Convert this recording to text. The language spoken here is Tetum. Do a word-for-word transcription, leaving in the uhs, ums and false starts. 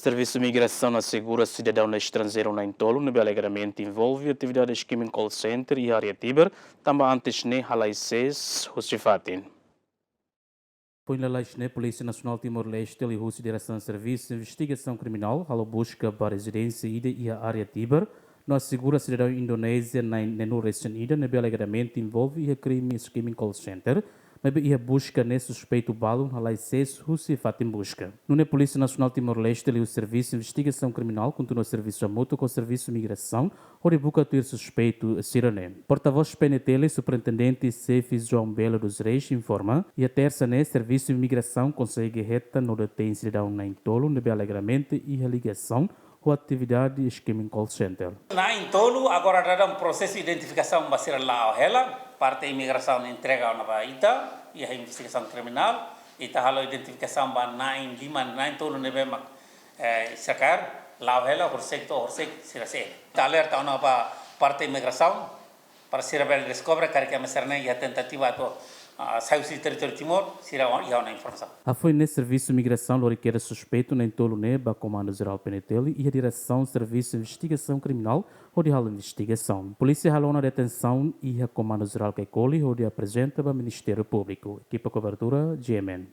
Servisu Migrasaun asegura sidadaun estranjeiru na'in-tolu ne'ebé alegadamente envolve atividade skimming call center iha área Tiber, tanba antes ne'e halai sees husi fatin. Foin lalais ne'e, Polísia Nasionál Timor-Leste liuhusi Diresaun Servisu Investigasaun Kriminál halo buska ba rezidénsia ida iha área Tiber, no asegura sidadaun Indonézia na'in-neenulu resin ida ne'ebé alegadamente envolve iha krime skimming call center, maibé iha buska ne'e suspeitu balun halai sees husi fatin buska. Nune'e Polísia Nasionál Timor-Leste liuhusi Servisu Investigasaun Kriminál kontinua servisu hamutuk ho Servisu Migrasaun hodi buka tuir suspeitu sira-ne'e. Portavós P N T L, Superintendente Xefe João Belo dos Reis, informa, iha tersa ne'e Servisu Migrasaun konsege hetan no detein sidadaun na'in-tolu ne'ebé alegadamente iha ligasaun ho atividade skimming call center. Na'in-tolu agora daudaun prosesu identifikasaun ba sira la'o hela, parte imigrasaun entrega ona ba ita, iha investigasaun kriminál, ita halo identifikasaun ba na'in-lima, na'in-tolu ne'ebé mak, eh, sira kaer, la'o hela, horisehik to'o horisehik sira sees. Ita alerta ona ba parte imigrasaun, para sira bele deskobre karik ema sira-ne'e iha tentativa atu, ah, sai husi territóriu Timor, sira iha ona informasaun. Hafoin ne'e Servisu Migrasaun lori kedas suspeitu na'in-tolu ne'e ba Komandu Jerál P N T L iha Diresaun Servisu Investigasaun Kriminál hodi halo investigasaun. Polísia halo ona detensaun iha Komandu Jerál Caicoli hodi aprezenta ba Ministériu Públiku. Ekipa kobertura, G M N.